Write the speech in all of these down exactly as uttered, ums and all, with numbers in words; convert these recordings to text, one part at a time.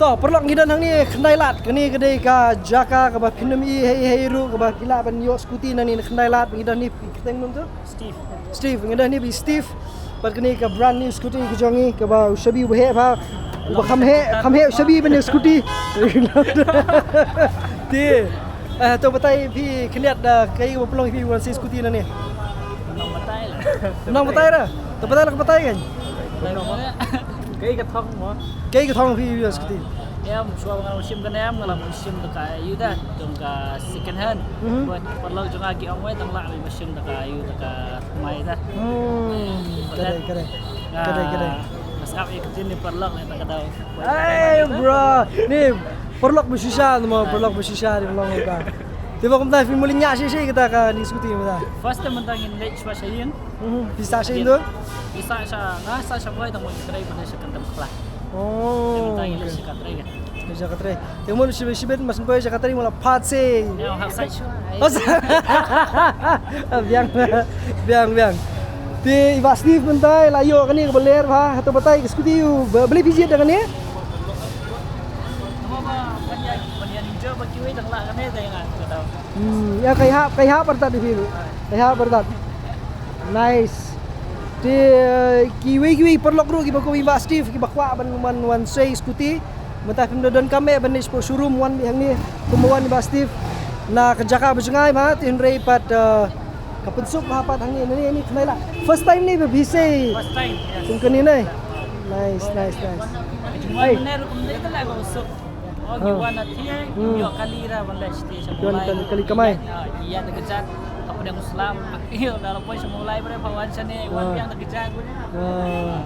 To, paralok, ngi don hangne Khyndai Lad. Kane ka dei ka jaka kaba phin ym i hei hei ruh, kaba phi lah ban ïoh scooty nangne na Khyndai Lad. Ngi don hangne, phi kyrteng kum to? Steve. Steve, ngi don hangne bad i Steve. Bad kane ka brand new scooty ka jong i, kaba u shabi uba heh bha. Uba kham heh, kham heh u shabi ban ïoh scooty. Te, eh, to batai phi khyndiat da kaei kaba pynlong phi wan sei scooty nangne. Nang batai la. Nang batai la. To batai la, ka batai kan. Kaei ka thong mo? Kaei ka thong phi ïoh scooty? Em, shuwa ba nga la shim kane em, nga la shim da ka ïoh da, jong ka second hand. Mhm. Bad paralok jong nga ki ong wei tang lah ba shim da ka ïoh da ka mai da. Hmm, ka dei, ka dei. Nga, ka dei, ka dei. Nga sngap ïa ka jin ni paralok ni ta ka daw. Hey, bro. Ni paralok ba shisha, ni mo, paralok ba shisha ni long ka. Te ba kumta phi muli ñiah shi shi kata ka ni scooty mynta. First time mynta ngin leit shuwa sha ïing. Mhm. Phi sah sha ïing tu? Phi sah sha, nga sah sha Bhoi tang mo trei mynta sha Kynthei Khla. Oh. Mynta ngin leit sha ka trei ka. Sha ka trei. Te mo shi shi bit mas Bhoi sha ka trei mo la phat se. Ïa, hap sah shuwa. Biang, biang, biang. Te i Bah Steve mynta i la ïoh kane kaba ler bha, hato batai ka scooty u, ba, balei phi jied da kane? Mo ba, ban ïa, ban ïa ninja ba kiwei dang lah kane da ïa nga, ka daw. Hmm, ïa, ka ïahap, ka ïahap artat ïa phi ruh. Ka ïahap artat. Nice. Te, eh, kiwei kiwei paralok ruh kiba kum i Bah Steve kiba kwah ban wan, wan sei scooty. Mynta phim da donkam eh ban leit shapoh showroom, wan beit hangne kumba wan i Bah Steve. Na ka jaka ba jngai bha, te hynrei pat, eh, ka pynsuk bha pat hangne, hangne, hangne, Khyndai Lad. First time ne ba phi sei? First time, yes. Kum kane ne? Nice, nice, nice. Jingwan mynne ruh kumne ka la ka usuk. Oh, ngi wan na thiang, hmm, ïoh kali ra ban leit shatei sha mawlai. Ïoh kali, kali kamai. Ah, ïa da ka jat, ka pdeng u slam. Ïoh da la poi sha mawlai bre, pha wan shane, wan biang da ka jat. Ah.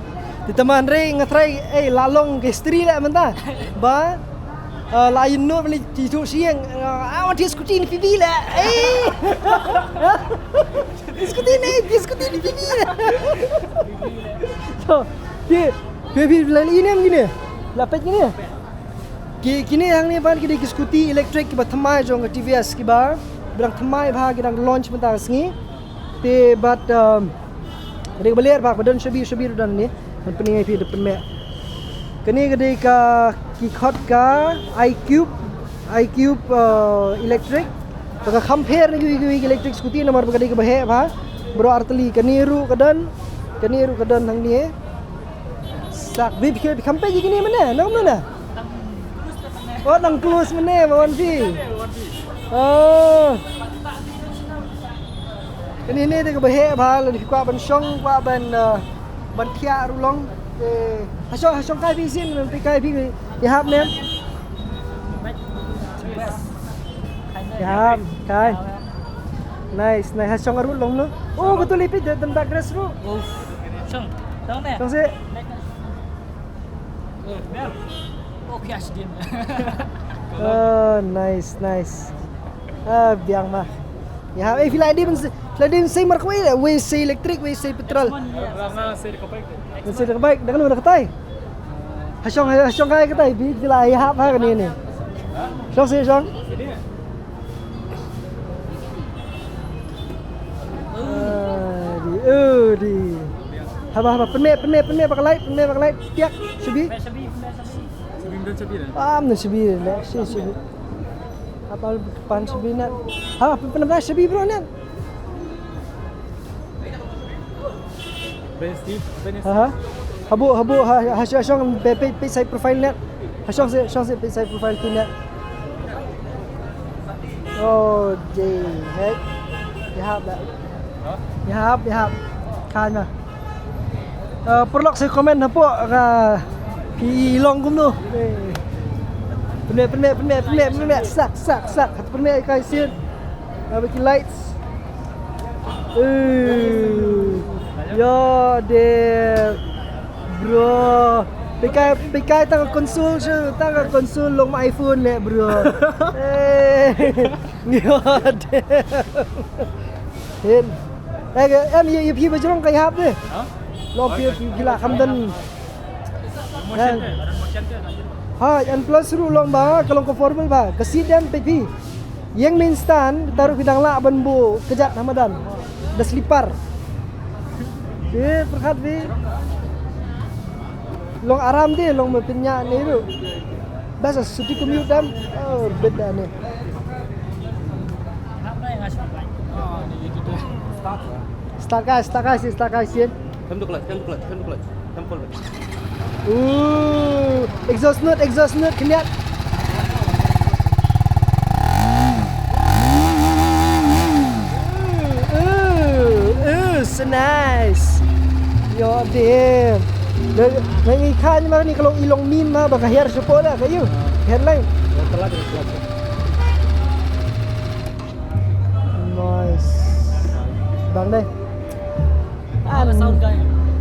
Te tang hynrei nga tharai, eh, la long ka history leh mynta. Ba, ah, la ïa nud ban leit ti tu siang, ah, wan ti scooty ni phi leh. Eh. Ti scooty ni, ti scooty ni phi leh. So, phi, phi, phi la ïa ïa ne em kine? La peit kine? Ki, kine hangne pat ki dei ki scooty electric kiba thymmai jong ka T V S kiba, ba dang thymmai bha, ki dang launch mynta ka sngi. Te bad, um, ka dei kaba ler bha, ba don shabi shabi ruh don ne. Ban pyni ïa phi da pynmeh. Kane ka dei ka ki khot ka iCube, iCube, uh, electric. Ba ka kham pher na kiwei kiwei ki electric scooty namar ba ka dei kaba heh bha. Baroh artylli, kane ruh ka don, kane ruh ka don hangne. Sak bib ke kham peit ïa kine mynne, nang mynne. Oh, nang close mynne ba wan phi. Oh. Kane ne te kaba heh bha, lada phi kwah ban shong, kwah ban, eh, ban thiah ruh long. Eh, ha shong, ha shong kai phi sien, phi kai phi, ïahap ne em? Ïahap, kai. Nice, nice. Ha shong ruh long no. Oh, betul ipit, dan back rest ruh. Oh. Shong, shong ne? Shong sih. Oh, biang. Oh, nice, nice. Ah, biang ma. Ïa, eh, phi la dei ban sei, phi la dei ban sei markawei, wei sei electric, wei sei petrol. Nga sei da ka bike. Nga sei da ka bike, da kano, da katai? Ha shong, ha shong kai katai, phi la ïahap ha kane ne. Shong sei, shong. Ah, di, oh, di. Haba, haba, pynmeh, pynmeh, pynmeh, ba ka light, pynmeh, ba ka light, tiak, shabi. Shabi, pynmeh, shabi. Shabi, don shabi, don. Ah, don shabi, don shabi. Apa pan shabi na? Ha, pynmeh shabi bro na. Aha. Habo, habo, ha, ha, ha shong, pe, pe, pe, side profile net. Ha shong sih, shong sih, pe, side profile tu net. Oh, jay, hey. Ïahap, ïahap, ïahap. Kan ma. Eh, paralok sa comment hapoh ka phi long kumno. Pynmeh, pynmeh, pynmeh, pynmeh, pynmeh, sak, sak, sak. Pynmeh kai sien. Haba ki lights. Eh, yo de. Bro. Pynkai, pynkai tang ka console shu, tang ka console long ma iPhone leh bro. Eh. Yo de. Hin. Eh, em, ïa, ïa phi ba jrong ka ïahap de. Ha? Long phi, phi gila kham don. Motion te, ada motion te, ada. Ha, and plus ruh long ba, ka long comfortable ba. Ka seat em phi. Ïeng main stand, ta ruh phi dang lah ban buh kjat ha madan. Da slipper. Phi pyrkhat phi. Long aram de, long ma pynïaid ne ruh. Best city commute dem. Oh, bit da ne. Start guys, start guys, start guys. Hem to clutch, hem to clutch, hem to clutch, hem to clutch. Ooh, exhaust note, exhaust note, khyndiat. Ooh, ooh, ooh, so nice. Yo, damn. Ngi kha ni ma ni ka long i long min ma ba ka hiar shapoh da ka ïu. Hiar lai. Nice. Bang dai. Wah ka sound guy.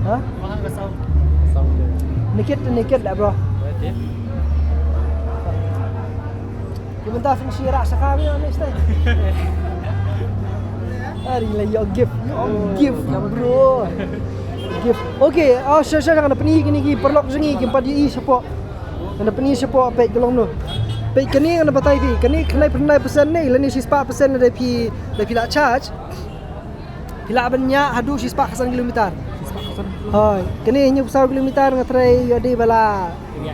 Ha? Wah ka sound. Naked, naked lah bro. Ki mynta fin shi rak sa ka mi on next time. Ari la your gift, your gift bro. Gift. Okay, oh sure sure, kan pyni kine ki paralok jong ngi kim pat ïohi shapoh. Kan pyni shapoh, peit ka long no. Peit kane kan batai phi, kane khyndai phew khyndai percent ne, lane shispah percent lada phi, lada phi la charge. Phi lah ban ñiah haduh shispah khatsan kilometer. Hooid, kane hynñiewphew saw kilometer nga tharai ïoh dei ba la,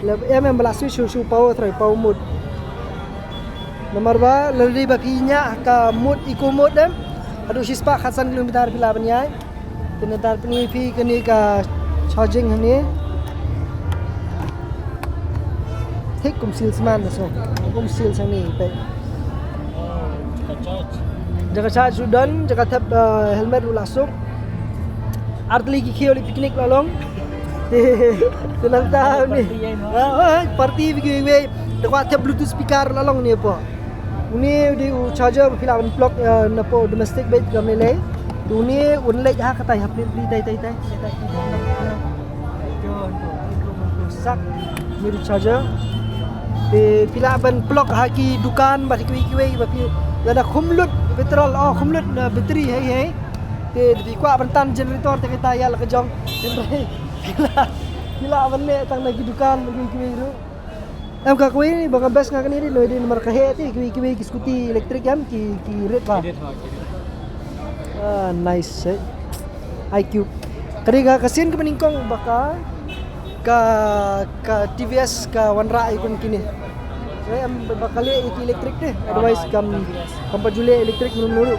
la em em ba la switch shu, shu power tharai, power mode. Namar ba lada dei ba phi ñiah ka mode, eco mode em, haduh shispah khatsan kilometer phi lah ban ñiah. Te nangta pyni phi kane ka charging hangne. Thik kum salesman na song. Kum sales hangne peit. Jaka charge ruh don, jaka thep, eh, helmet ruh la suk. Ar tylli ki khiew leh picnic la long. Te nangta ni. Party, eh, no? Ah, ah, party phi kiwei. Te kwah thep Bluetooth speaker la long ni hapoh. Une u dei u charger ba phi lah ban plug, eh, na pdeng domestic beit kam lei lei. Te une un leit ha katai ha pdeng pdeng tai tai tai. Sak. Une u dei u charger. Te phi lah ban plug ha ki dukan bad kiwei kiwei ba phi lada khum lut petrol, oh, khum lut, eh, battery hei hei. Te phi kwah ban tan generator te katai ïa la ka jong. Hynrei phi lah, phi lah ban leh tang na ki dukan bad kiwei kiwei ruh. Em ka kawei ni ba nga best nga kane dei, loi dei namar ka heh te kiwei kiwei ki scooty electric em ki, ki rit ba. Ki rit ha, ki rit. Ah, nice eh. Iqube. Ka dei ka, ka sien kaba nyngkong ba ka, ka, ka T V S ka wanrah ïa kum kine. Eh, em ba ka leh ïa ki electric te. Otherwise kam, kam pat ju leh electric mulu mulu.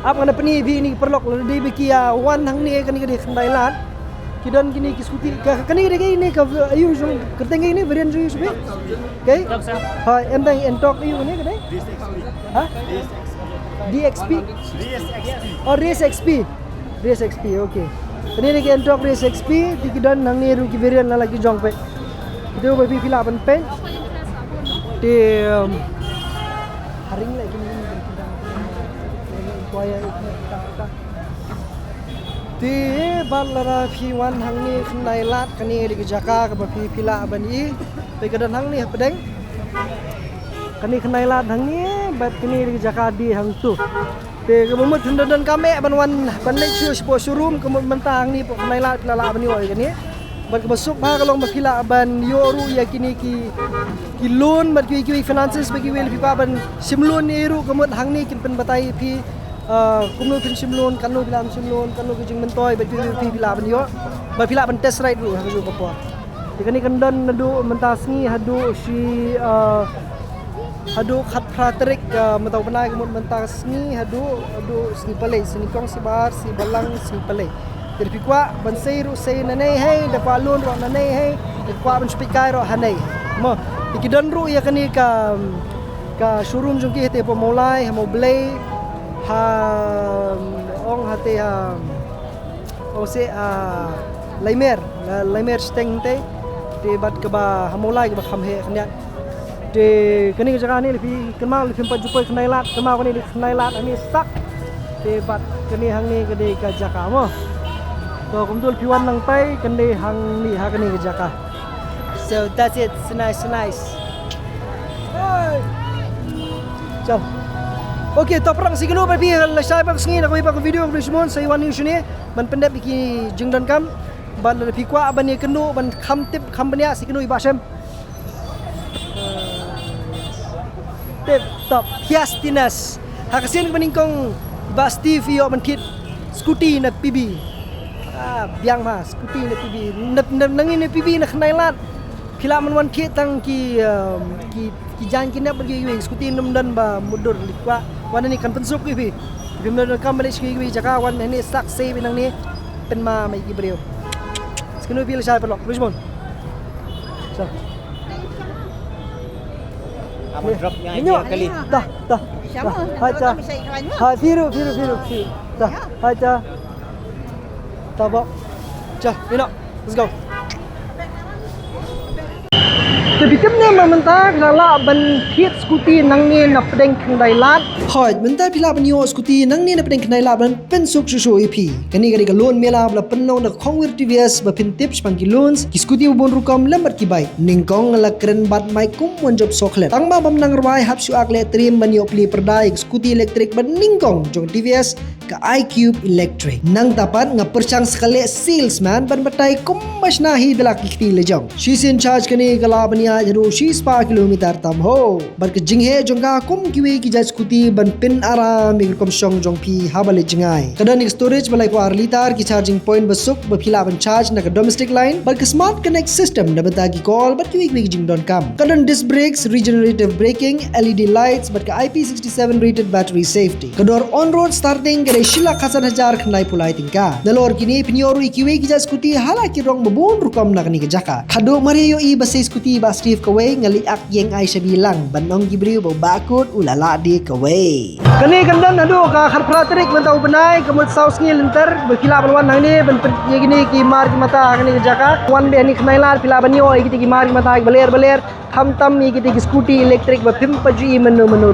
Ap ngan pyni phi ïa kine ki paralok lada dei ba ki ïa wan hangne kane ka dei khyndai lad. Ki don kine ki scooty ka, kane ka dei kane ka, aïu jong kyrteng kane variant jong u shuh. Kai? Ha, em dang Ntorq aïu kane ka dei? Ha? D X P? Oh, Race X P. Race X P, okay. Kane ka dei Ntorq Race X P, te ki don hangne ruh ki variant la la ki jong peit. Kito ba phi phi lah ban peit. Te, um, haring leh kine. Te bad lada phi wan hangne khyndai lad, kane dei ka jaka kaba phi phi lah ban ïohi. Peit ka don hangne hapdeng. Kane khyndai lad hangne bad kane dei ka jaka dei hangto. Te kaba mut hynda don kam eh ban wan ban leit shuh shapoh showroom, ka mut mynta hangne hapoh khyndai lad phi la lah ban ïoh ïa kane. Bad kaba suk bha ka long ba phi lah ban ïoh ruh ïa kine ki, ki loan bad kiwei kiwei finances bad kiwei lada phi kwah ban shim loan ïa ruh ka mut hangne kin pynbatai ïa phi, ah, kumno phin shim loan, katno phi lah ban shim loan, katno ka jingmyntoi bad kiwei phi, phi lah ban ïoh. Bad phi lah ban test ride ruh ha kajuh ka por. Te kane kan don naduh mynta sngi haduh shi, ah, haduh khatphra tarik, ah, mynta u bnai ka mut mynta sngi haduh, haduh sngi Palei, sngi Kong, sngi Bar, sngi Balang, sngi Palei. Te da phi kwah ban sei ruh sei nangne hei, da kwah loan ruh nangne hei, da kwah ban shu peit kai ruh hangne. Mo, te ki don ruh ïa kane ka, ka showroom jong ki hate hapoh Mawlai, ha Mawblei, ha, ong hate ha, ong se, ah, Laimer, la, Laimer Shiteng te, te bad kaba ha Mawlai kaba kham heh khyndiat. Te kane ka jaka ne lada phi kynmaw lada phim pat ju poi khyndai lad, kynmaw kane dei khyndai lad hangne sak. Te bad kane hangne ka dei ka jaka mo. To kumto lada phi wan nangtai kan dei hangne ha kane ka jaka. So that's it, so nice, so nice. Chal. Okay, to paralok, sa ïakynduh bad phi lashai pat ka sngi na kawei pat ka video kaba shimon, sa ïa wan ïa u shane ban pyndep ïa ki jingdonkam. Bad lada phi kwah ban ïakynduh ban kham tip kham bniah, sa ïakynduh ïa i Bah Shem. Tip top. Hias Tinas. Ha ka sien kaba nyngkong i Bah Steve ïoh ban thied scooty na P B. Ah, biang ma, scooty na P B. Na, na, na ngi na P B na khyndai lad. P Phi lah ban wan thied tang ki, um, ki, ki jaiñ ki nep bad kiwei kiwei, scooty ym don ba mutdur. Leit kwah wan hangne kan pynsuk ïa phi. Phim donkam ban leit sha kiwei kiwei ki jaka, wan hangne sak sei beit nangne, pynma ma ïa ki briew. Sa kano phi lashai paralok, Richmond. Sa. Aba drop ïa ïa kali. Ta, ta. Hai ta. Hai, phi ruh, phi ruh, phi ruh, phi ruh. Ta, hai ta. Ta bok. Cha, ïa noh. Let's go. Te phi tip ne em, mynta phi la lah ban thied scooty nangne na pdeng Khyndai Lad. Hooid, mynta phi lah ban ïoh scooty nangne na pdeng Khyndai Lad ban pynsuk shuh shuh ïa phi. Kane ka dei ka loan mela ba la pynlong da ka Khongwir T V S ba phin tip shaphang ki loans, ki scooty ba bun rukom lem bad ki bike. Nyngkong nga la kren bad Mike kum u wan jop soklet. Tang ba bym nang rwai, hap shu ak leh triem ban ïoh plie pyrda ïa ka scooty electric ba nyngkong jong T V S, ka iQube Electric. Nangta pat nga pyrshang sa ka leh salesman ban batai kumba shna hi da la ki kti lajong. Shisien charge kane ka lah ban ïaid haduh shispah kilometer tam ho. Bad ka jingheh jong ka kum kiwei ki jait scooty ban pynaram ïa ka rukom shong jong phi haba leit jngai. Ka don ïa ka storage ba laiphew ar litar, ki charging point ba suk ba phi lah ban charge na ka domestic line, bad ka Smart Connect system na bynta ki call bad kiwei kiwei ki jingdonkam. Ka don disc brakes, regenerative braking, L E D lights bad ka I P sixty-seven rated battery safety. Ka dor on road starting ka dei shi lak khatsan hajar khyndai phew lai tyngka. Nalor kine phin ïoh ruh ïa kiwei ki jait scooty ha la ki rong ba bun rukom na kane ka jaka. Khatduh mar ïohi ba sei scooty Bah Steve kawei, nga leit ak ïeng ai shabi lang ban ong ki briew ba u Bah Kut u la lah die kawei. Kane kan don haduh ka khatphra tarik mynta u bnai, ka mut saw sngi lynter, ba phi lah ban wan hangne ban peit ïa kine ki mar ki mata ha kane ka jaka. Wan beit hangne Khyndai Lad phi lah ban ïoh ïa kite ki mar ki mata kiba ler ba ler, khamtam ïa kite ki scooty electric ba phim pat ju i mynno mynno ruh.